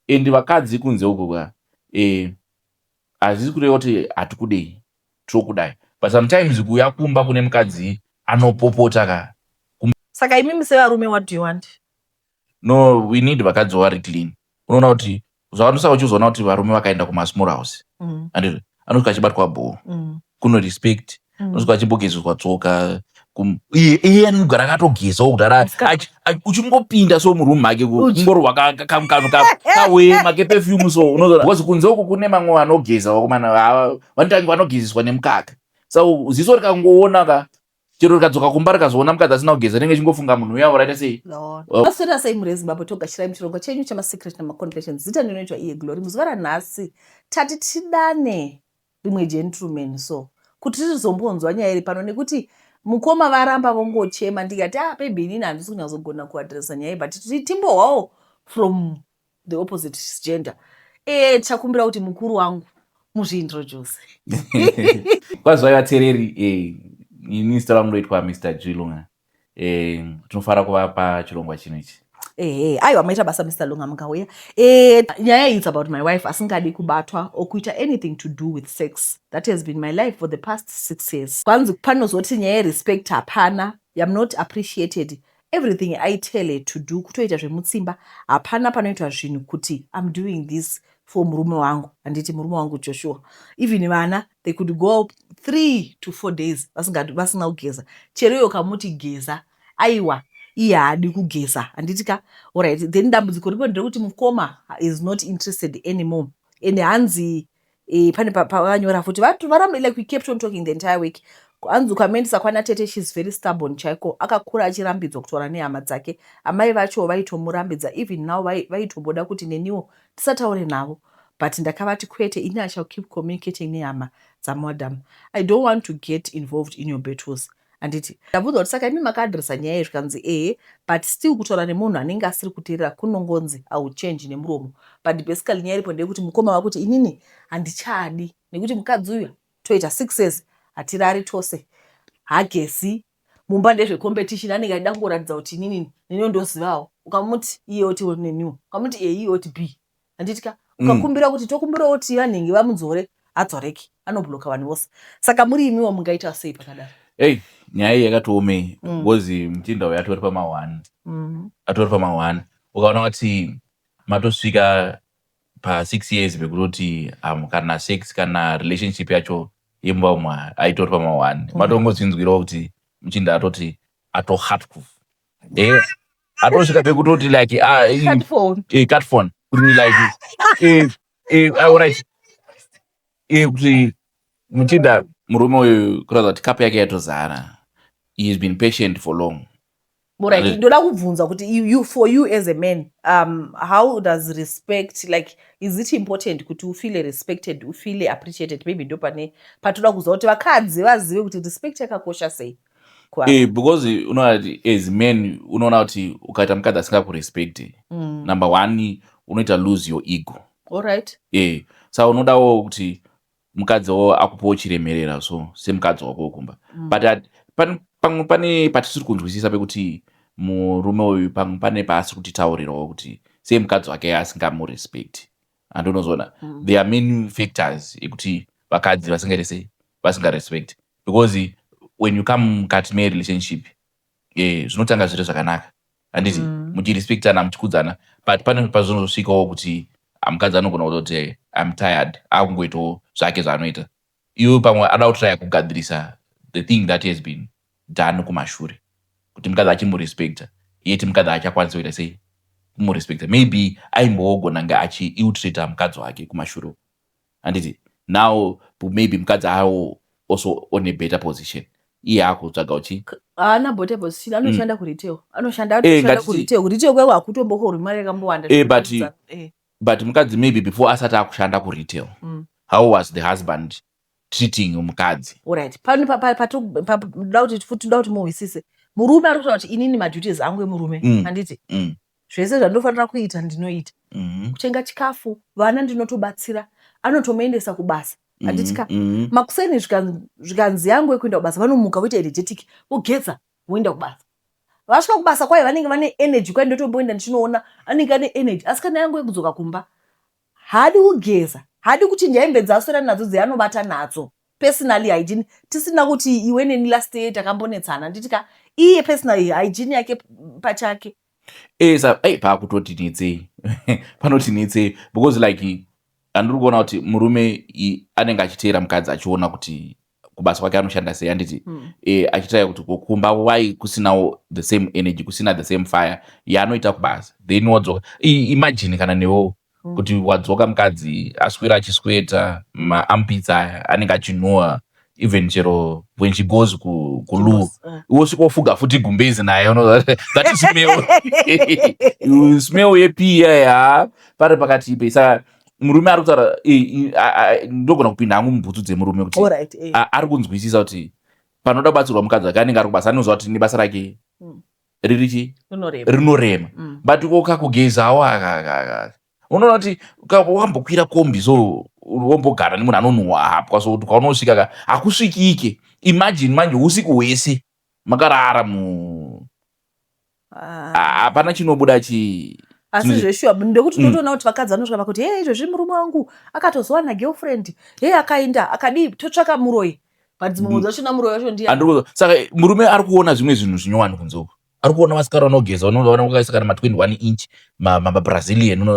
And vakadzi kunze uko ka, hazvisi kureva kuti hatikudei, tokudai, but sometimes kuuya kumba kune mukadzi anopopota ka. Saka imimi sevarume, what do you want? No, we need vakadzi vari clean. Unoona kuti zvavanosaka uchizoona kuti varume vakaenda kumasmall house, anditi anosvika achibatwa bhoo, kuno respect, anosvika achimbogezeswa tsoka. Iye anogara akatogezawo kudhara. Uchingopinda so muroom make, kungorwa kanhu kawema keperfume so unozoona, because kunze uku kune mamwe vanogeza, vakomana vanotange vanogezeswa nemukaka. So ziso rikangoona ka, chero rikadzoka kumba rikazoona mukadzi asina kugeza, rinenge chingofunga munhu uya uraita sei. Maswera sei muri Zimbabwe? Togashirai muchirongwa chenyu chemaSecret nemaConfessions. Zita ndinoitwa iye Glory. Muzuva ranhasi tati tidane rimwe gentleman so kuti tizombonzwa nyaya iri pano, nekuti mukoma varamba vongochema. Ndikati, "Ah, baby, inini handisi kunyatsogona kuaddressa nyaya iyi, but timbohwawo from the opposite gender." Tichakumbira kuti mukuru wangu muzviintroduce. Kwazvai vateereri, ini zita rangu ndoitwa Mr Jilunga. Tinofara kuva pachirongwa chino ichi. Ehe, aiwa, maita basa, Mr Lunga, mukauya. Nyaya iyi, it's about my wife asingadi kubatwa or kuita anything to do with sex. That has been my life for the past 6 years. Kwanzi panozoti nyaya yerespect hapana, am not appreciated. Everything I tell her to do, kutoita zvemutsimba, hapana panoitwa zvinhu kuti I'm doing this for murume wangu, handiti murume wangu Joshua. Even vana, they could go 3 to 4 days vasina kugeza. Chero iwe ukamuti geza, aiwa, iye haadi kugeza, handiti ka? Alright, then dambudziko ripo nderekuti mukoma is not interested anymore. And hanzi pane pavanyora futi varambe, like we kept on talking the entire week. Hanzi ukamuendesa kwana tete, she's very stubborn chaiko. Akakura achirambidzwa kutaura nehama dzake. Amai vacho vaitomurambidza. Even now vaitomboda kuti neniwo tisataure navo, but ndakavati kwete, ini I shall keep communicating nehama dzamadam. I don't want to get involved in your battles, handiti? Ndabvunza kuti saka imi makaadresa nyaya iyi? Zvikanzi ehe, but still kutaura nemunhu anenge asiri kuteerera kunongonzi auchange nemuromo. But basically nyaya iripo ndeyekuti mukoma vakuti inini handichadi, nekuti mukadzi uyu toita 6 years hatirari tose, hagezi mumba, ndezvecompetition. Anenge achida kungoratidza kuti inini neniwo ndozivawo. Ukamuti iye oti neniwo, ukamuti A iye oti B, handiti ka? Ukakumbira kuti tokumbirawo kuti vanhingi vamudzore, hadzoreki, anoblocka vanhu vose. Saka muri imiwo mungaita sei pakadaro? Ei, nyaya iyi yakatiomei, because muchinda uyu atori pama1, atori pama1. Ukaona kuti matosvika pa6 years pekutoti kana sex kana relationship yacho yemumba umwe aitori pama1, matongozvinzwirawo kuti muchinda atoti atohatcuf, atosvika pekutoti like, ah, Cut phone. Cut phone, kuti like, alright, kuti muchinda murume uyu kuratidza kuti kapu yake yatozara. He has been patient for long. Alright, ndoda kubvunza kuti for you as a man, how does respect, like, is it important kuti ufeel respected, ufeel appreciated? Maybe ndo pane patoda kuziva kuti vakadzi vazive kuti respect yakakosha sei. Because unoona kuti as men, unoona kuti ukaita mukadzi asingakurespect, number one unoita lose your ego. Saka unodawo kuti mukadziwo akupawo chiremerera so semukadzi wako wekumba. But pamwe pane patisiri kunzwisisa pekuti murume uyu pamwe pane paasiri kutitaurirawo kuti sei mukadzi wake asingamurespect, andinozoona. There are many factors ekuti vakadzi vasingaite sei, vasingarespect, because when you come mukati merelationship, zvinotanga zviri zvakanaka, handiti? Muchirespectana, muchikudzana, but pane pazvinozosvikawo kuti mukadzi anogona kutoti, "I'm tired," akungoitawo zvake zvaanoita. Iwe pamwe ada kutraya kugadzirisa the thing that has been done kumashure, kuti mukadzi achimurespecta, yeti mukadzi achakwanisa kuita sei kumurespecta. Maybe aimbogona nge achiilltreata mukadzi wake kumashure, handiti? Now maybe mukadzi awo also on a better position, iye akutsvaga uchi Haana better position, anoshanda kuretail, anoshanda anoshanda kuretail. Kuretail kweko hakutombokorwi mari yakambowanda. But mukadzi maybe before asati akushanda kuretail, how was the husband treating mukadzi? Alright, pane ndoda kuti futi ndoda kuti muhwisise murume ari kutaura kuti inini maduties angu emurume, handiti? Zvese zvandinofanira kuita ndinoita, kutenga chikafu, vana ndinotobatsira, anotomuendesa kubasa, handiti ka? Makuseni zvikanzi yangu yekuenda kubasa, vanomuka voita energetic, vogeza, voenda kubasa. Vasvika kubasa kwayo vanenge vane energy. Kwai ndotomboenda ndichinoona anenge ane energy, asi kana yangu yekudzoka kumba Haadi kugeza, haadi kuchinja hembe dzaaswera nadzo dzeanovata nadzo. Personally hygiene, tisina kuti iwe neni last year takambonetsana, handiti ka? Iye personal hygiene yake pachake. Sa ei, paakutotinetsei, panotinetsei because like handiri kuona kuti murume anenge achiteera mukadzi achiona kuti kubasa kwake anoshanda sei, handiti? Achitraya kuti kumba wai kusinawo the same energy, kusina the same fire yaanoita kubasa. Then wadzoka, imagine kana newewo kuti wadzoka, mukadzi aswera achisweta, maarmpits aya anenge achinhuhwa, even chero when she goes kuloo, wosvika wofuga futi gumbezi naye, that smell, smell yepiya ya pari pakati pe. Saka murume ari kutaura, ndogona kupinda hangu mubhutsu dzemurume kuti ari kunzwisisa kuti panoda kubatsirwa mukadzi wake anenge ari kubasa, anoziva kuti nebasa rake riri chi rinorema. But ukakugezawo, unoona kuti wakambokwira kombi, so wombogara nemunhu anonhuhwa hapwa, so kuti kwaunosvika ka hakusvikike. Imagine manje usiku hwese makarara mu hapana chinobuda chi. Asi zveshuwa ndekuti totoona kuti vakadzi vanosvika pakuti, "He, izvezvi murume wangu akatozowana girlfriend, he, akaenda akadii." Totsvaka muroyi, but dzimwe dzachona muroyi wacho ndiye. Saka murume ari kuona zvimwe zvinhu zvinyowani kunze uko, ari kuona vasikana vanogeza, unoona vakaisa kana ma21 inch, maBrazilian.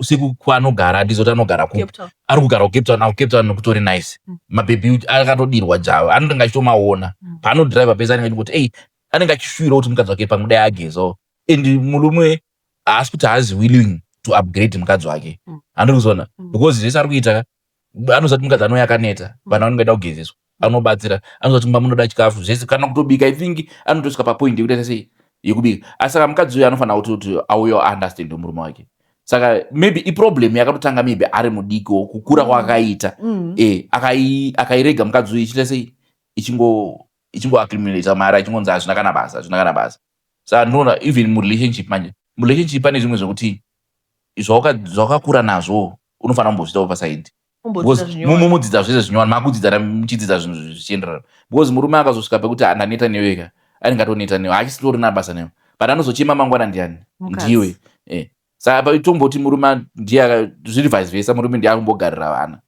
Usiku kwaanogara, handizoti anogara kupi, ari kugara kuCape Town. AkuCape Town kutori nice. Mabhebhi akatodirwa java, anotanga achitomaona. Paanodhiraivha pese anenge achingoti ei, anenge achishuwira kuti mukadzi wake pamwe dai agezawo. And murume haasi kuti haazi willing to upgrade mukadzi wake. Handiri kuzoona because zvese ari kuita, anoziva kuti mukadzi anouya akaneta, vanhu vanenge vaida kugezeswa, anobatsira. Anoziva kuti mumba munoda chikafu, zvese, kana kutobika. I think anotosvika papoint yekuti sei yekubika. Asi saka mukadzi uyu anofanira kuti auye understand murume wake. Saka maybe iproblem yakatotanga maybe ari mudiki, kukura kwaakaita. Akairega mukadzi uyu ichiita sei, ichingoaccumulata mari, achingonzi hazvina kana basa, hazvina kana basa. Saka ndinoona even murelationship manje, murelationship pane zvimwe zvokuti zvawakakura nazvo unofanira kumbozviitawo paside. Mumudzidza zvese zvinyowani, makudzidza, muchidzidza zvinhu zvichienderana, because murume akazosvika pekuti andaneta newe ka, anenge atoneta newe, haachisitorina basa newe, but anozochema mangwana ndiani? Ndiwe. Saka tomboti murume ndiye, zviri vice versa, murume ndiye akumbogarira vana.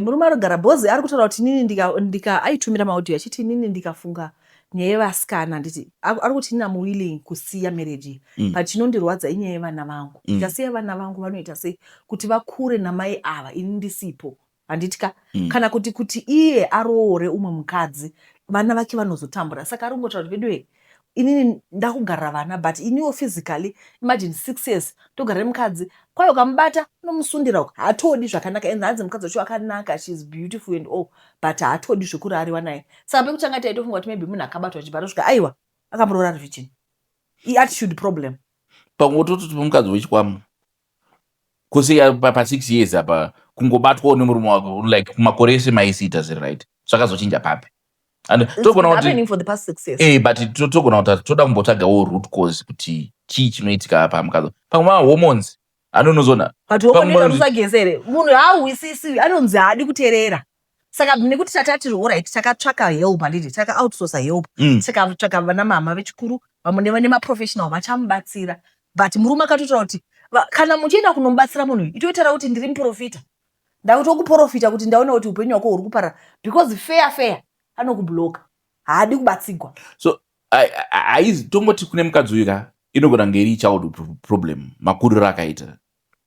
Murume anogara bhozi ari kutaura kuti inini ndika aitumira maaudio achiti, "Inini ndikafunga nyaya yevasikana," handiti? Ari kuti, "Inini am willing kusiya marriage, but chinondirwadza inyaya yevana vangu. Ndikasiya vana vangu vanoita sei kuti vakure namai ava ini ndisipo?" Handiti ka? Kana kuti iye aroore umwe mukadzi, vana vake vanozotambura. Saka ari kungotaura kuti, "Veduwe, inini ndakugarira vana, but iniwo physically, imagine 6 years togara nemukadzi kwayo, ukamubata unomusundira uko, haatodi zvakanaka." And hanzi mukadzi wacho akanaka, she is beautiful and all, but haatodi zvekurariwa naye. Saka pekutanga taitofunga kuti maybe munhu akabatwa chibharo, svika aiwa, akamboroora ari virgin. Iattitude problem. Pamwe utototi mukadzi wechikwama kusiya pa6 years apa kungobatwawo nemurume wako, like kumakore ese maisiita zviri right, zvakazochinja papi? Togona kuti but togona kuti toda kumbotsvagawo root cause kuti chii chinoitika pamukadzi. Pamwe mahormones anonozona. But usagezere munhu haahwisisi, anonzi haadi kuteerera. Saka nekuti tatati alright, takatsvaka help, handiti? Taka outsourca help, tikatsvaka vana mama vechikuru, vamwe nemaprofessional vachamubatsira. But murume akatotaura kuti kana muchienda kunomubatsira munhu, itoitaura kuti ndiri muprofita, ndakutokuprofita kuti ndaona kuti upenyu hwako huri kuparara, because fair fair anokubloka, haadi kubatsigwa. So haizi, tongoti kune mukadzi uyu ka, inogona kunge iri child problem, makuriro akaita.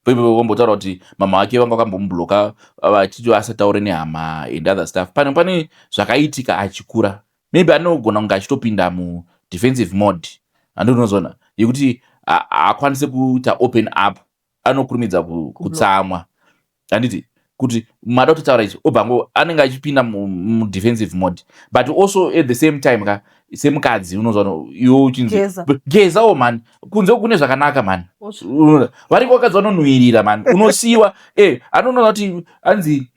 Wambotaura kuti mama vake vanga vakambomubloka vachiti asataure nehama and other stuff. Pane zvakaitika achikura, maybe anogona kunge achitopinda mudefensive mode, handinozoona yekuti haakwanisi kuita open up, anokurumidza kutsamwa, handiti? Kuti mada kutotaura ichi, obva ngo anenge achipinda mudefensive mode. But also at the same time ka, semukadzi unozwa iwe uchinzi gezawo mani, kunze kune zvakanaka mani, variko vakadzi vanonhuhwirira mani, unosiyiwa. Anonoona kuti anzi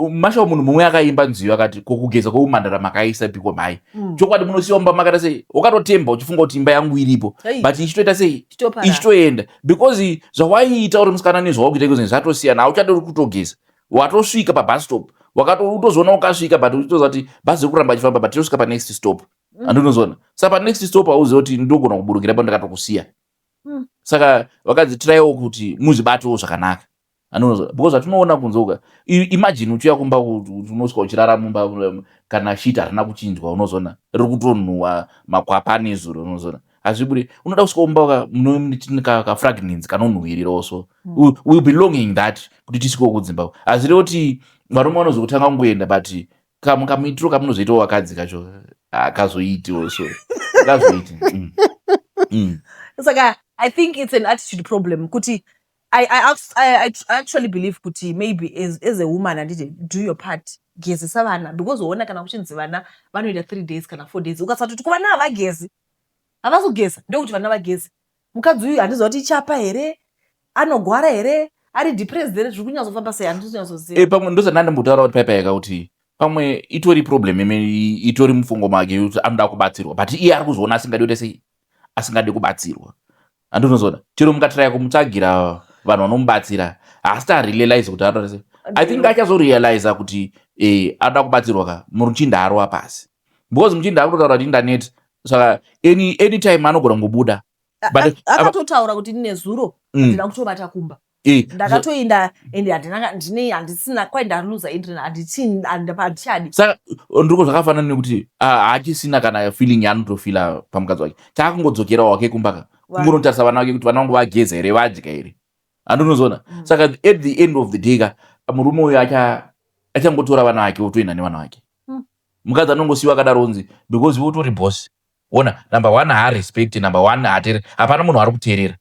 mashawo munhu mumwe akaimba nziyo akati, "Kokugeza kwoumandara makaisa piko mhai?" Chokwadi munosiyiwa mumba makaita sei, wakatotemba uchifunga kuti imba yangu iripo, but ichitoita sei, ichitoenda, because zvawaiita uri musikana nezvawakuita iko zvatosiyana. Hauchadori kutogeza, watosvika pabus stop, utozoona ukasvika, but uchitoziva kuti bhazi riri kuramba achifamba, but tosvika panext stop. Handinozoona saka panext stop hauziva kuti ndogona kuburukira pa ndakatokusiya. Saka vakadzi, tiraiwo kuti muzvibatewo zvakanaka. Anozo because atinoona kunze uka, imagine uchiuya kumba, unosvika uchirara mumba, kana shiti harina kuchinjwa, unozona riri kutonhuhwa makwapa anezuro, unozona hazvibudi. Unoda kusvika kumba uka mune kafragrance kanonhuhwirirawo, so we will be longing that kuti tisvikewo kudzimba. Hazvirevo kuti varume vanozokutanga kungoenda, but kamuitiro kamunozoitawo vakadzi kacho hakazoitiwo, so kazoiti. Saka I think it's an attitude problem kuti I actually believe kuti maybe as a woman, handiti, do your part, gezesa vana, because uona kana kuchinzi vana vanoita 3 days kana 4 days, ukasatoti kuvana havagezi, havasi kugeza, ndokuti vana vageze. Mukadzi uyu handiziva kuti ichapa here, anogwara here, ari depressed here, zviri kunyatsofamba sei, handisi kunyatsoziva. Pamwe ndozandandimbotaura kuti paipaika kuti pamwe itori problem ime itori mufungo make kuti anoda kubatsirwa, but iye ari kuzoona asingadi kuita sei, asingadi kubatsirwa. Handinozoona chero mukatiraya kumutsvagira vanhu vanomubatsira, haasi tarealize kuti anoda sei. I think achazorealiza kuti anoda kubatsirwa ka muchinda arova pasi, because muchinda ari kutotaura kuti internet, saka anytime anogona kungobuda. Akatotaura kuti nezuro handina kutovata kumba. Ndakatoenda ende handina, handisina kwai, ndaluza interest, handichadi. Saka ndiko zvakafanana nekuti haachisina kana feeling yaanotofila pamukadzi wake, chaakungodzokerawo wake kumba ka kungonotarisa vana vake kuti vana vangu vageza here, vadya here, handinozoona. Saka at the end of the day ka, murume uyu achangotora vana vake, otoenda nevana vake. Mukadzi anongosiyiwa akadaro unzi because iwe utori boss. Ona, number one, haarespect. Number one, haateereri, hapana munhu ari kuteerera.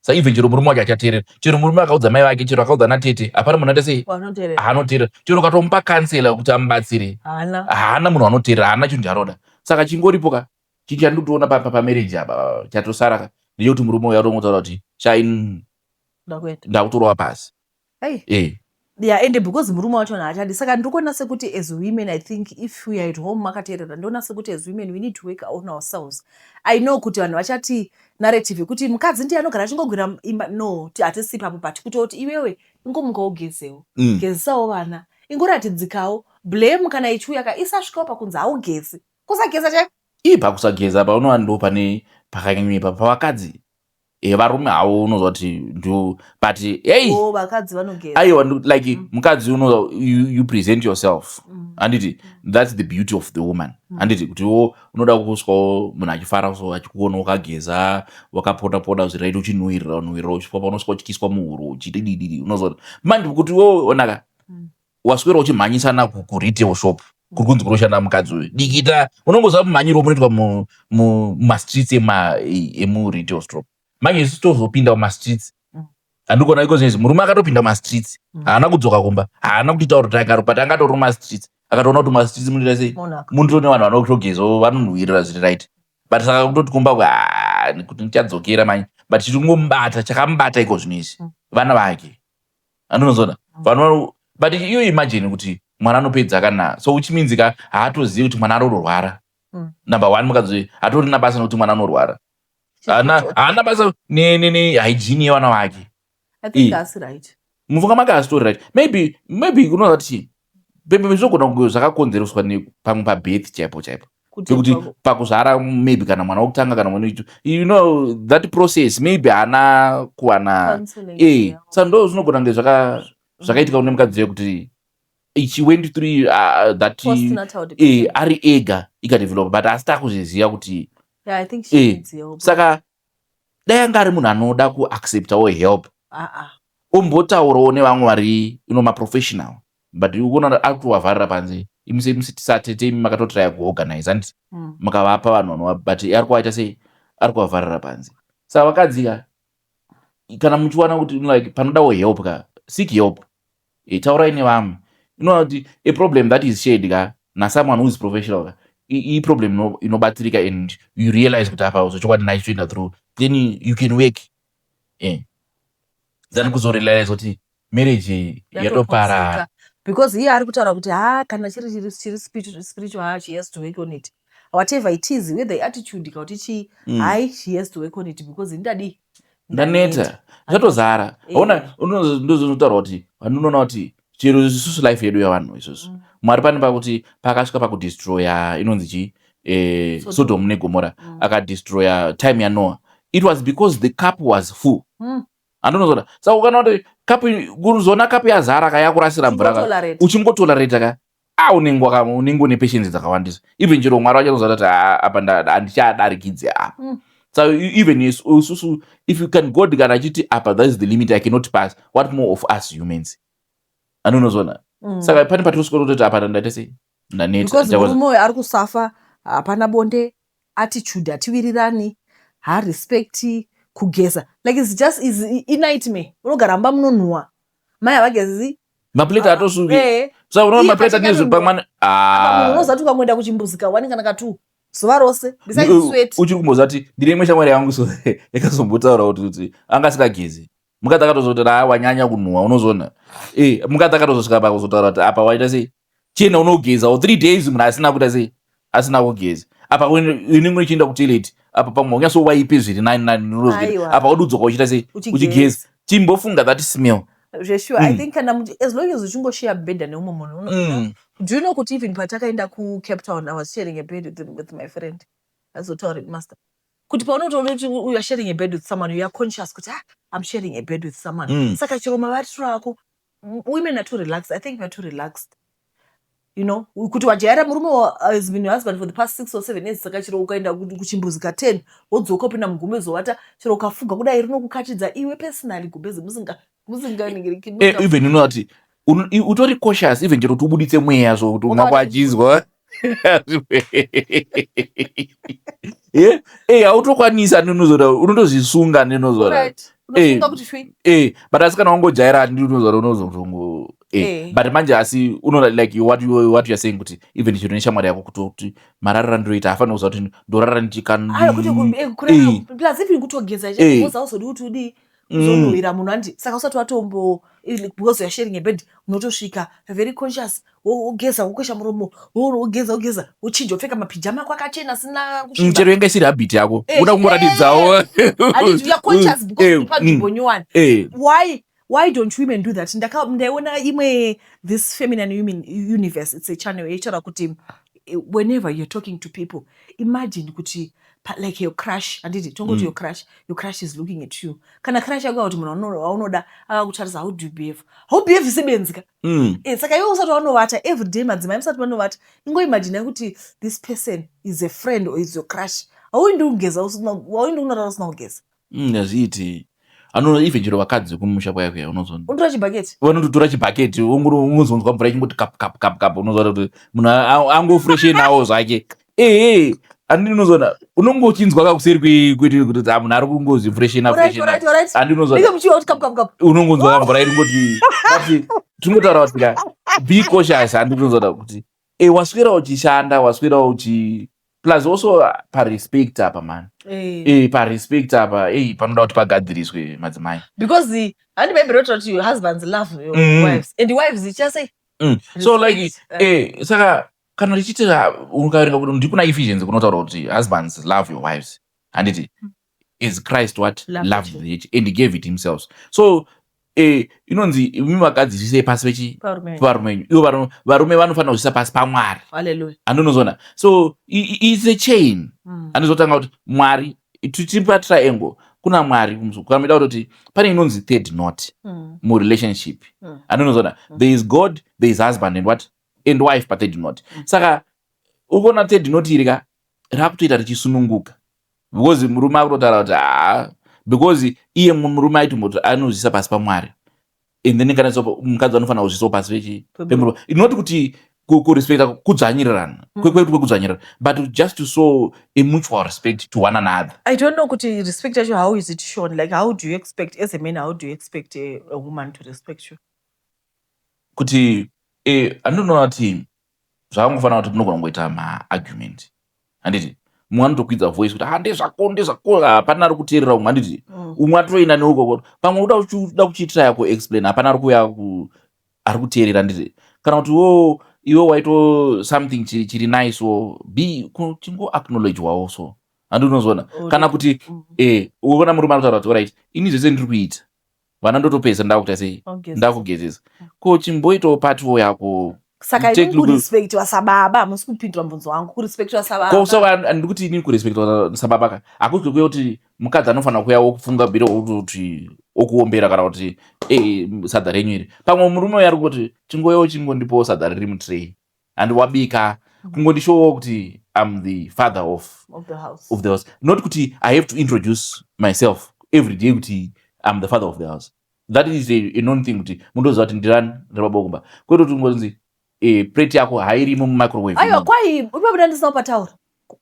Sa even chero murume wacho achateerera, chero murume akaudza mai vake, chero akaudza natete, hapana munhu aita sei. Vanoteerera. Haanoteerera. Chero ukatomupa counsellor kuti amubatsire, haana. Haana munhu anoteerera, haana chinhu chaanoda. Saka chingoripo ka, chinhu chandikutoona pamarriage apa chatosara ka ndechekuti murume uyu atongotaura kuti shai. Ndakuenda. Ndakutorova pasi. Ai. Eh. Yeah, ende because murume wachona haachadi, saka ndiri kuona sekuti as women, I think if we are at home makateerera, ndoona sekuti as women we need to work on ourselves. I know kuti vanhu vachati narrative yekuti mukadzi ndiye anogara achingogwira imba, no, hatisi ipapo, but kutoti iwewe ingomuka ugezewo, gezesawo vana, ingoratidzikawo. Blame kana ichiuya ka, isasvikawo pakunzi haugezi, kusageza chaiko. Ii, pakusageza paunova ndo pane pakanyanya pavakadzi. Varume havo unozwa kuti ndo, but hey. O, vakadzi vanogeza. Aiwa, like mukadzi unoza you present yourself, handiti? That's the beauty of the woman, handiti? Kuti wo unoda kuswawo munhu achifara, so achikuona wakageza, wakapota pota zviraiti, uchinhuhwirira nhuhwirira, uchiswa paunosvika, uchikiswa muhuro, uchididididi, unozoona manje kuti wo onaka waswera uchimhanyisana kuretail shop kuri kunzi kunoshanda mukadzi uyu dikita, unongoziva mumhanyiro munoitwa mumastreets emuretail shop. Manje isu tozopinda mumastreets. Handikuona iko zvinezvi murume akatopinda mumastreets, haana kudzoka kumba, haana kutitaura kuti agaro, but angatori mumastreets, akatoona kuti mumastreets munoita sei. Monaka. Munotori nevanhu vanotogezawo, vanonhuhwirira zviri right, but saka kutoti kumba kuti ndichadzokera manje, but chiri kungomubata, chakamubata iko zvino izvi, vana vake, andinozoona vanhu but iyo imagine kuti mwana anopedza kana, so which means ka haatozivi kuti mwana anorwara. Number one, mukadzi hatorina basa nekuti mwana anorwara, haana basa nehygiene yevana vake. I think asi right. Mufunga make asitori right. Maybe unoza kuti pembe zvinogona kunge zvakakonzereswa pamwe pabirth chaipo chaipo, Kuti pekuti pakuzvara, maybe kana mwana wekutanga kana mwana wechitu, you know that process, maybe haana kuwana counseling, Saka ndo zvinogona kunge zvakaitika kune mukadzi wekuti she went through that Postnatal depression. Ari ega ikadevelop, but asi takuzviziva kuti Yeah, I think she needs help. Saka dai anga ari munhu anoda kuacceptawo help, Ah, ah. ombotaurawo nevamwe vari ino maprofessional, but ukuona ari kutovavharira panze. Imusatete imi makatotraya kuorganize, handiti? Mukavapa vanhu vanova, but ari kuvaita sei, ari kuvavharira panze. Saka vakadzi ka, kana muchiwana kuti like panodawo help ka, seek help. Taurai nevamwe. Inoona kuti a problem that is shared ka nasomeone who is professional ka, iproblem inobatsirika, and you realize kuti apa zvechokwadi ndaichitoenda through, then you can work than kuzorealize kuti marriage yatoparara. Yatotoxika. Because iye ari kutaura kuti ha, kana chiri spiritual, ha, she has to work on it, whatever it is, whether attitude kana kuti chii. Hai, she has to work on it because ndadii. Ndaneta, zvatozara. Ona, ndozvinotaura kuti vanhu, kuti chero isusu life yedu yavanhu isusu, Mwari pane pakuti pakasvika pakudestroya inonzi chi Sodom. Sodom neGomora, akadestroya time yaNoah, it was because the cup was full. Andinozoda saka ukaona kuti Kapu, kuzoona kapu yazara ka, yakurasira mvura ka, Uchingotolerate. Uchingotolerata ka, a unenge une patience dzakawandisa. Even chero Mwari vachazoziva kuti, "Ah, apa handichadarikidzi apa." So even isusu, if you can, God kana achiti apa, that is the limit I cannot pass, what more of us humans? Anonozona. Saka pane patinosvika kutoti apa ndaita sei, ndaneta. Because murume uyu ari kusafa, hapana bonde, attitude hatiwirirani, harespecti kugeza. Like, it's just is inightmare. Unogara mumba munonhuhwa, mai havagezi. Maplate atosuki. Saka unoona Iye maplate pachake anezve pamwe. Apa munhu unoziva kuti ukangoenda kuchimbuzi ka1 kana ka2 zuva rose, besides sweat. Uchiri kumboziva kuti ndine imwe shamwari yangu, so yakazombotaura kuti anga asingagezi. Mukadzi akatozoti, "Ra, wanyanya kunhuhwa." Unozoona mukadzi akatozosvika pakuzotaura kuti, "Apa waita sei? Chienda unogezawo." 3 days munhu asina kuita sei, asina kugeza. Apa inenge uchienda kutoilet, apa pamwe unyatsowaipe zviri nani nani. Aiwa. Apa ududzoka uchiita sei? Uchigeza. Uchigeza. Chimbofunga that smell. Zvesure. I think kana as long as uchingoshiya bhedha neumwe munhu, do you know kuti even patakaenda kuCape Town, I was sharing a bed with my friend. Azotaura master kuti paunotoona kuti you are sharing a bed with someone, you are conscious kuti, "Ah, I'm sharing a bed with someone." Saka chero mavatiro ako, women are too relaxed. I think we are too relaxed, kuti wajaira murume has been your husband for the past 6 or 7 years. Saka chero ukaenda kuchimbuzi ka10, wodzoka, upinda mugumbezi, wovata, chero ukafuga kudai rinokukachidza iwe personally gumbezi musinganingiriki. Even unoona kuti utori cautious, even chero kuti ubuditse mweya, so kuti umwe wako achizwa. Hautokwanisa, ndinozora unotozvisunga, ndinozora. Right. Unofunga kuti shwi. But asi kana wangojaira, ndinozora unozotongo but manje asi unoona like what you are saying, kuti even chero neshamwari yako, kuti mararira ndinoita, hafanira kuziva kuti ndorara ndichikan Ayo kuti kurara, plus even kutogeza because hauzodi kuti udii, uzonhuhwira munhu, andi? Saka usati watombo, because you are sharing a bed, unotosvika very conscious, wogeza, wokwesha muromo, wogeza, wogeza, wochinja, wopfeka mapijama ako akachena, asina kusviba. Chero inga isiri habit yako, uda kungoratidzawo. Handiti you are conscious because uri panzvimbo nyowani? Why don't women do that? Ndaiona imwe, this Feminine Women Universe, it's a channel yaitaura kuti whenever you're talking to people, imagine kuti like your crush, handiti? Tongoti your crush is looking at you. Kana crush yako, kuti munhu waunoda akakutarisa, how do you behave? How behave sebenzi ka. Saka iwe usati wanovata every day, madzimai musati manovata, ingoimagina kuti this person is a friend or is your crush. Hauindi kugeza hauindi kunorara usina kugeza. Hazviiti. Anoona even chero vakadzi kumusha kwaya kuya, unozoona Unotora chibhaketi. Vanototora chibhaketi, unozonzwa mvura ichingoti kap kap kap kap. Unozoona kuti munhu angofreshenawo zvake. Ehe, handini? Unozoona unonge uchinzwa kakuseri kweti kuti, ah, munhu ari kungozifreshena. Freshena. Handi unozoona Nenge muchiwa kuti kap kap kap. Unongonzwa mvura iri ngoti. But tingotaura kuti ka, be cautious. Handi unozoona kuti waswera uchishanda, waswera uchi, plus also parespect apa, man. Parespect apa, panoda kuti pagadziriswe, madzimai. Because handi Bhaibheri rotaura kuti your husbands, love your wives, and wives ichasei? So like saka kana tichiti, ukaverenga kuti ndikuna Ephesians kunotaura kuti husbands, love your wives, handiti, as Christ what? Loved loved the the church and he gave it himself. So inonzi imi vakadzi zvisei pasi pechi Parume. Parume wenyu. Ivo varume vanofanira kuzvisa pasi paMwari. Hallelujah. Andinozona, so it's a chain. Andizotanga kuti Mwari, tichipa triangle, kuna Mwari kukamida kutoti pane inonzi third knot murelationship. Andinozona, there is God, there is husband and what? And wife pathird knot. Saka ukuona third knot iri ka, rakutoita richisununguka because murume akutotaura kuti haa, because iye murume aitomboti anozvisa pasi paMwari, and then kana mukadzi anofanira kuzvisawo pasi pechi pemurume. Not kuti kurespecta kudzvanyirirana, kwekwetu kwekudzvanyirana, but just to show a mutual respect to one another. I don't know kuti respect yacho, how is it shown? Like, how do you expect, as a man, how do you expect a woman to respect you? Kuti andinoona kuti zvakangofanira kuti munogona kungoita maargument, handiti? Mumwe anotokwidza voice kuti, "Ah, ndezvako, ndezvako." Hapana ari kuteerera umwe, handiti? Umwe atoenda neukoko, pamwe uda kuchiitira yako explain, hapana ari kuuya ari kuteerera, handiti? Kana kuti wo iwe waito something chiri nice wo, be chingo acknowledge wawo, so handi unozoona kana kuti uona murume anotaura kuti, "Alright, ini zvese ndiri kuita, vana ndotopedza, ndakuita sei?" Ogezesa. Ndakugezesa. Ko chimboitawo patiwo yako. Saka ini kurespectwa sababa, hamusi kupindura mubvunzo wangu, kurespectwa sababa. Ko saka handiri kuti inini kurespectwa sababa ka hakuzi kuya kuti mukadzi anofanira kuya wokufunga bhiro kuti Okuombera kana kuti sadza renyu iri. Pamwe murume uyo ari kuti chingoyewo chingondipowo sadza riri mutray and wabika, kungondishowo kuti I'm the father of, of the house. Of the house, not kuti I have to introduce myself every day kuti I'm the father of the house. That is a known thing kuti mundoziva kuti ndirani, ndiri baba wokumba, kwete kuti ungonzi plate yako hairimo mumicrowave. Aiwa, kwai ipapo ndisina kupataura.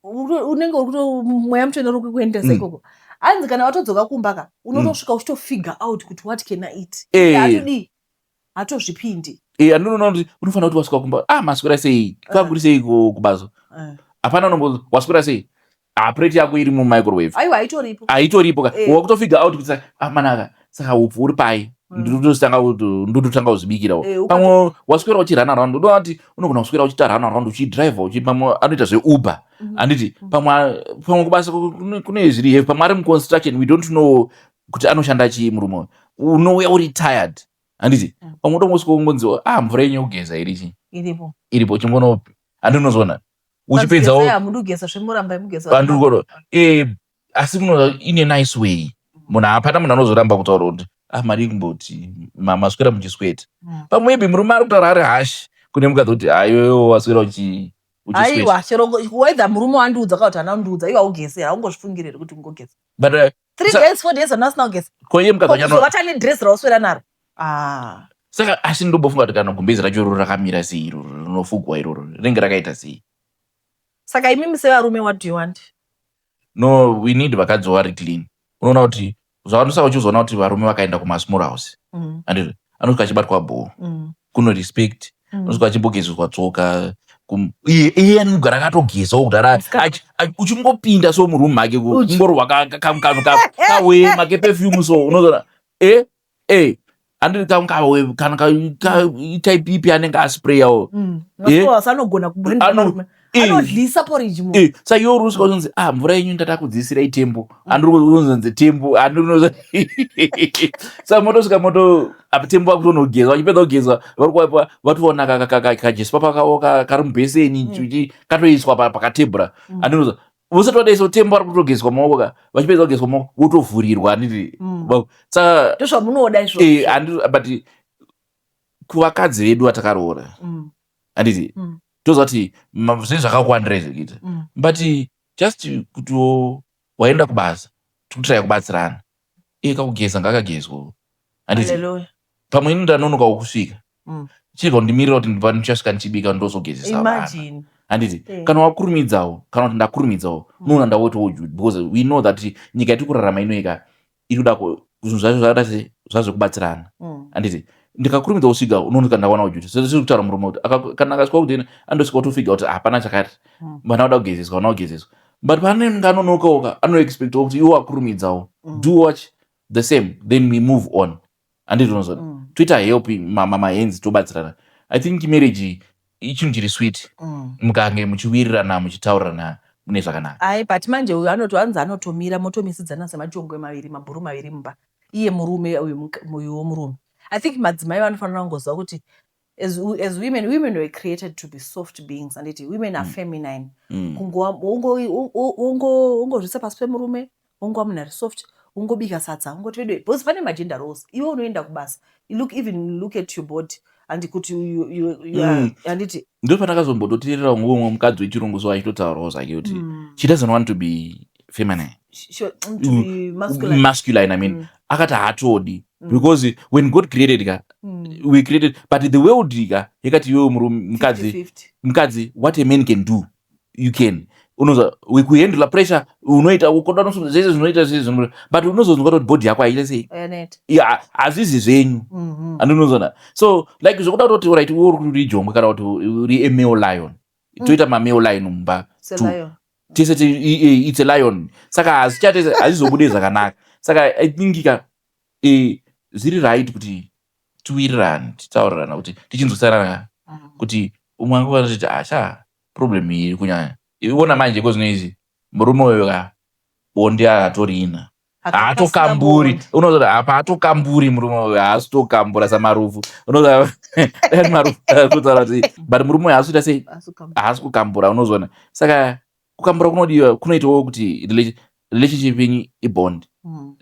Unenge uri kuto mweya mutsvene uri kukuendesa ikoko. Hanzi kana watodzoka kumba ka, unotosvika uchitofigure out kuti what can I eat. Hatodii, hatozvipindi. Andinoona kuti unofanira kuti wasvika kumba, ah, maswera sei, kwakuri sei kubasa? Hapana unombo waswera sei, ah, plate yako iri mumicrowave. Aiwa, haitoripo. Haitoripo ka. Wakutofigure out kuti ah, manaka, saka upfu uri pai? Ndototanga kuzvibikirawo. Pamwe waswera uchirun around, unoona kuti unogona kuswera uchiita run around uchidrive uchi, pamwe anoita zveUber, handiti? Pamwe kubasa kune zviri heavy, pamwe ari muconstruction, we don't know kuti anoshanda chii murume uyu. Unouya uri tired, handiti? Pamwe utongosvika ungonzi, ah, mvura yenyu yekugeza iri chi Iripo. Iripo, chingono handinozoona uchipedzawo. Hamudi kugeza zvemuramba mugeza. Andikoro asi kuno in a nice way, munhu hapana munhu anozoramba kutaura kuti, ah, mari kumboti maswera muchisweta. Pamwe maybe murume ari kutaura ari harsh kune mukadzi kuti ayoyo waswera uchisweta. Aiwa, chero whether murume wandiudza kana kuti haana kundiudza, iwe haugezi, haungozvifungiri here kuti ungogeza? But 3 days, 4 days vanhu vasina kugeza. Ko iye mukadzi wacho Kuzovata nedress rauswera naro. Ah. Saka asi ndombofunga kuti kana gumbezi racho iroro rakamira sei, iroro rinofugwa iroro rinenge rakaita sei? Saka imimi sevarume, what do you want? No, we need vakadzi vari clean. Unoona kuti zvavanosaka uchizoona kuti varume vakaenda kumasmall house, anditi anosvika achibatwa bhoo, kuno respect, anosvika achimbogezeswa tsoka, iye anogara akatogezawo kudhara. Musikana. Uchingopinda so muroom make, kungorwa kanhu kawema keperfume so, unozoona handiti kawe kana type ipi anenge asprayawo. Masmall anogona kubrenda varume. Anodlisa porridge mu. Saka iwe uri kusvika uchinzi, ah, mvura yenyu ndada kudziisira tembo, andiri kuzonzi tembo andiri. Saka motosvika moto apa tembo vakutonogeza, vachipedza kugeza vari kuwaipa, vatoona kajespa pakavo kari mubheseni, katoiswa pakatebhura. Andinoza vosati vadaisa tembo vari kutogezwa maoko ka, vachipedza kugezwa maoko votovhurirwa, handiti? Saka Ndozvamunoda izvozvo. But kuvakadzi vedu vatakaroora, handiti? Toziva kuti zvinhu zvakakuwandira zvekuita, but just kuti waenda kubasa, tikutiraya kubatsirana, iye kakugeza ngakagezwawo, handiti? Hallelujah. Pamwe ini ndanonokawo kusvika, chirega kundimirira kuti ndichasvika ndichibika ndozogezesa vana. Imagine. Handiti? Eh. Kana wakurumidzawo kana kuti ndakurumidzawo, unoona ndawoitawo jude, because we know that nyika yatiri kurarama inoika iri kuda zvinhu zvacho zvakada se zvazvekubatsirana. Handiti ndikakurumidza kusvika unooneka ndawanawo duty. Sezviri kutaura murume kuti kana akasvika kudini andosvika kutofigure kuti hapana chakati, vana vada kugezeswa, vana kugezeswa, but paanenge anonokawo ka, anoexpectawo kuti iwo akurumidzawo, do watch the same, then we move on, handiti? Unozoona toita help mahands, tobatsirana. I think marriage ichinhu chiri sweet mukange muchiwirirana, muchitaurirana mune zvakanaka. Ai, but manje uyu anoti hanzi anotomira motomisidzana semajongwe maviri, mabhuru maviri mumba, iye murume uyu, uyu womurume. I think madzimai vanofanira kungoziva kuti as women, women were created to be soft beings, anditi? Women are feminine. Wongozvisa pasi pemurume, wongova munhu ari soft, wongobika sadza, wongoti vedu, because pane magender roles. Iwe unoenda kubasa, look, even look at your body, handi kuti you are, handiti? Ndo pandakazombototeerera ngomwe mukadzi wechirungu so achitotaurawo zvake kuti she doesn't want to be feminine. To be masculine. Masculine, I mean. Akati haatodi because when God created ka, we created, but the world ka yakati iwewe murume, mukadzi, 50-50. Mukadzi, what a man can do you can, unoza kuhandle pressure, unoita ukoda zvese zvinoita zvese but unozonzwa kuti body yako haita sei. Yaneta. Ya, hazvizi zvenyu. Andinozona so like zvokuda kutoti right, iwe uri uri jongwe kana kuti uri a male lion, toita mamale lion mumba. It's a lion. Tese it's a lion, saka hazvichate, hazvizobude zvakanaka. Saka I think ka zviri right kuti tiwirirane, titaurirana, kuti tichinzwisana, kuti umwe anguva anotiti, asha, problem iyi iri kunyanya iona manje iko zvino izvi, murume uyu ka bonde hatorina, haatokamburi, unozoti apa haatokamburi, murume uyu haasitokambura samarufu, unoza dai marufu kutaura kuti, but murume uyu haasi kuita sei, haasi kukambura, unozoona. Saka kukambura kunodiwa, kunoitawo kuti relationship yenyu ibond.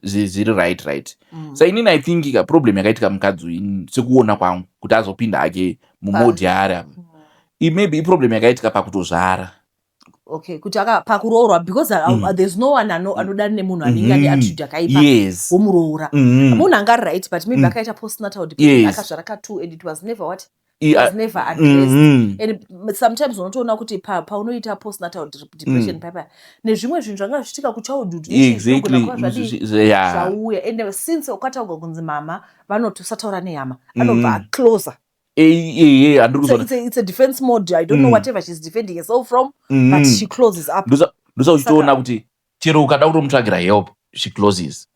Zviri right. Sa inini I think ka problem yakaitika mukadzi uyu, sekuona kwangu, kuti azopinda hake mumode yaari apa, maybe iproblem yakaitika pakutozvara. Okay, kuti pakuroorwa, because there's no one anoda nemunhu anenge ane attitude yakaipa womuroora. Munhu anga ari right, but maybe akaita postnatal depression, akazvara ka2 and it was never what? It was never addressed. And sometimes unotoona kuti paunoita postnatal depression paipa nezvimwe zvinhu zvanga zvichiitika kuchildhood zvinogona kuva zvadii, zvauya. And since ukataurwa kunzi mama vanoti usataura nehama, anobva acloser. Handiri So it's a defense mode. I don't know whatever she's defending herself from, but she closes up. Ndosa uchitoona kuti chero ukada kutomutsvagira help, she closes.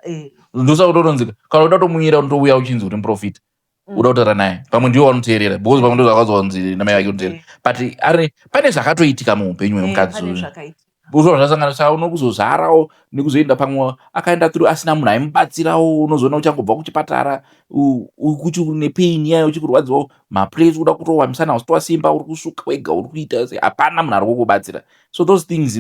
Ndosa kutotonzi kana uda kutomuyira, unotouya uchinzi uri muprofita, uda kutaura naye, pamwe ndiwo wanoteerera, because pamwe ndozvakazonzi namai vake unoteerera, but ari pane zvakatoitika muupenyu hwemukadzi Pane uyu. Zvakaitika. Uzvo zvasangana, saka unokuzozvarawo nekuzoenda pamwe akaenda through asina munhu aimubatsirawo. Unozoona uchangobva kuchipatara, kuti une pain yayo, uchikurwadziwawo maplates, uda kutowa musana usitowa simba, uri kusuka wega, uri kuita se hapana munhu ari kukubatsira. So those things,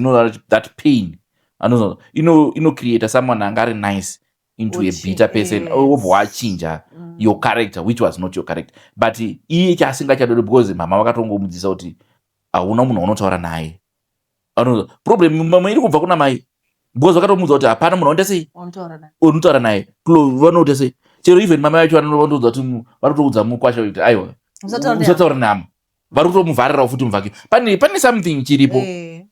that pain anozo inocreata someone anga ari nice into a bitter person, wobva wachinja your character, which was not your character. But iye chaasingachadodi, because mama vakatongomudzisa kuti hauna munhu waunotaura naye. Problem mamwe iri kubva kuna mai, because vakatomudza kuti hapana munhu anoita sei, Unotaura naye. Unotaura naye, vanoita sei. Chero even mama vacho vanotoudza kuti, vanotoudza mukwasha kuti aiwa, Usataura nehama. Usataura nehama. Vari kutomuvharirawo futi muvhaki. Pane something chiripo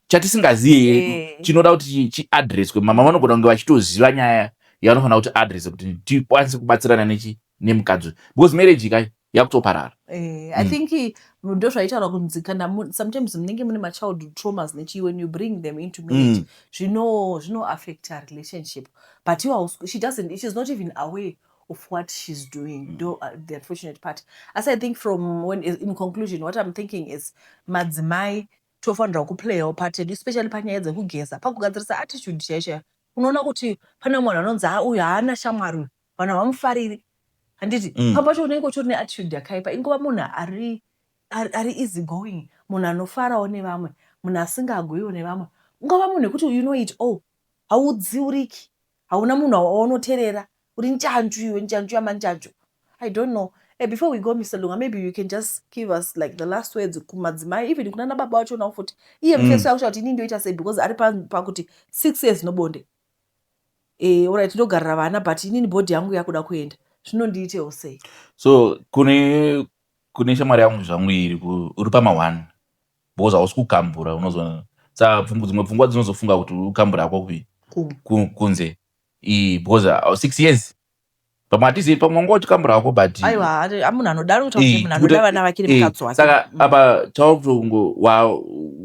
chatisingaziye chinoda kuti chiaddresswe. Mama vanogona kunge vachitoziva nyaya yavanofanira kuti address kuti tikwanise kubatsirana nemukadzi uyu, because marriage kai yakutoparara. I think ndo zvaitaura kunzi kana sometimes munenge mune machildhood traumas nechi, when you bring them into marriage, zvino affecta relationship. But you she doesn't, she's not even aware of what she's doing. Ndo the unfortunate part. As I think from when, in conclusion, what I'm thinking is madzimai tofanirwa kuplayawo part yedu, especially panyaya dzekugeza, pakugadzirisa attitude chaiyo chaiyo. Unoona kuti pane munhu anonzi, "Ah, uyu haana shamwari, uyu vanhu havamufariri," handiti? Pamwe pacho unenge utori neattitude yakaipa. Ingova munhu ari easy going, munhu anofarawo nevamwe, munhu asingagwiwo nevamwe. Ungava munhu wekuti you know it all, haudziuriki, hauna munhu waunoterera, uri njanju iwe, njanju yamanjanju. I don't know. Before we go, Mr Lunga, maybe you can just give us like the last words kumadzimai, even kuna nababa vachonawo futi. Iye mufeso yakusha kuti inini ndoita sei, because ari pakuti 6 years nobonde. Alright, ndogarira vana, but inini body yangu yakuda kuenda, zvinondiitewo sei? So kune shamwari yangu zvangu iri uri pama1, because hausi kukambura, unozoona. Saka dzimwe pfungwa dzinozofunga kuti uri kukambura hako kupi? Kunze. Because 6 years, pamwe hatizivi, pamwe wanga uchikambura hako, but Aiwa, munhu anoda kuita kuti munhu anoda vana vake nemukadzi wake. Saka apa chaukutongo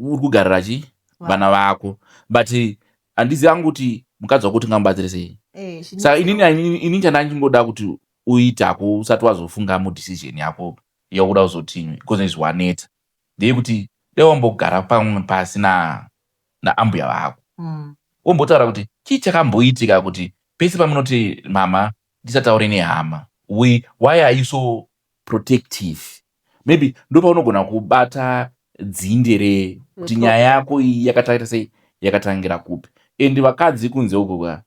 uri kugarira chi vana vako, but handizivi hangu kuti mukadzi wako tingamubatsire sei. Saka inini chandandingoda kuti uitako usati wazofunga mudecision yako yakuda kuzotinywe, because izvi waneta, ndeyekuti dai wambogara pamwe pasi naambuya vako, wombotaura kuti chii chakamboitika kuti pese pamunoti mama ndisataure nehama, why are you so protective? Maybe ndo paunogona kubata dzinde rekuti nyaya yako iyi yakataita sei, yakatangira kupi. And vakadzi kunze uko ka,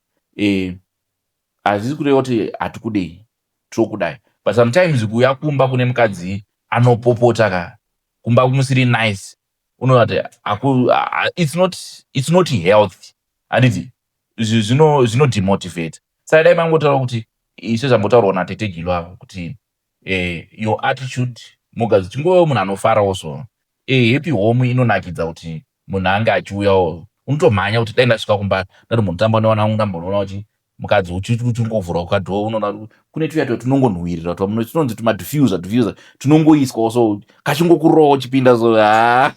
hazvisi kureva kuti hatikudei, tokudai, but sometimes kuuya kumba kune mukadzi anopopota ka, kumba kumusiri nice, unoona kuti it's not healthy, handiti? Zvinodemotivate. Saka dai mangotaura kuti sezvambotaurwa natete Gilo ava kuti your attitude mugazi, chingove munhu anofarawo. So happy home inonakidza kuti munhu ange achiuyawo, unotomhanya kuti dai ndasvika kumba ndatombonotamba nevana vangu, ndambonoona kuti mukadzi uchingovhura kadoor, unoona kune tuya tuya tunongonhuhwirira tunonzi tumadiffuser, diffuser tunongoiswawo, so kachingokurowa uchipinda, so ha,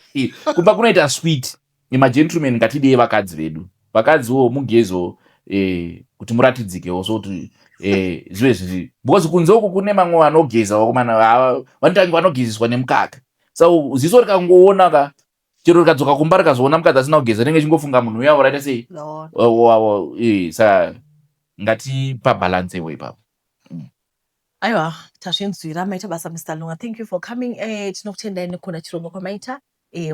kumba kunoita sweet. Magentleman, ngatidei vakadzi vedu. Vakadziwo mugezo kuti muratidzikewo, so kuti zvive zviri, because kunze uku kune mamwe vanogeza, vakomana vanotange vanogezeswa nemukaka. So ziso rikangoona ka, chero rikadzoka kumba rikazoona mukadzi asina kugeza, rinenge chingofunga munhu uya uraita sei. Saka ngatipabalancewo ipapo. Aiwa, tazvinzwira. Maita basa, Mr Lunga. Thank you for coming. Tinokutendai nekuona chirongwa kwamaita.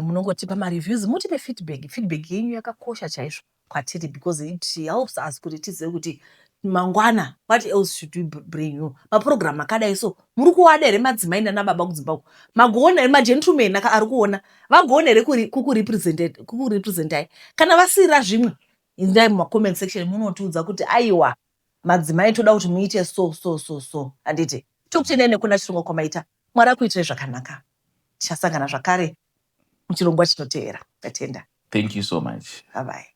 Munongotipa mareviews, mutipe feedback. Feedback yenyu yakakosha chaizvo kwatiri, because it helps us kuti tizive kuti Mangwana, what else should we bring you? Mapurogiramu akadai so muri kuwada here, madzimai nanababa kudzimba uko? Magoona here, magentlemen ari kuona vagoona here kukurepresentai? Kana vasirira zvimwe, indai mumacomment section munotiudza kuti aiwa, madzimai, toda kuti muite so so so so, handiti? Tokutendai nekuna chirongwa kwamaita. Mwari akuitirai zvakanaka. Tichasangana zvakare muchirongwa chinotevera. Tatenda. Thank you so much. Bye bye.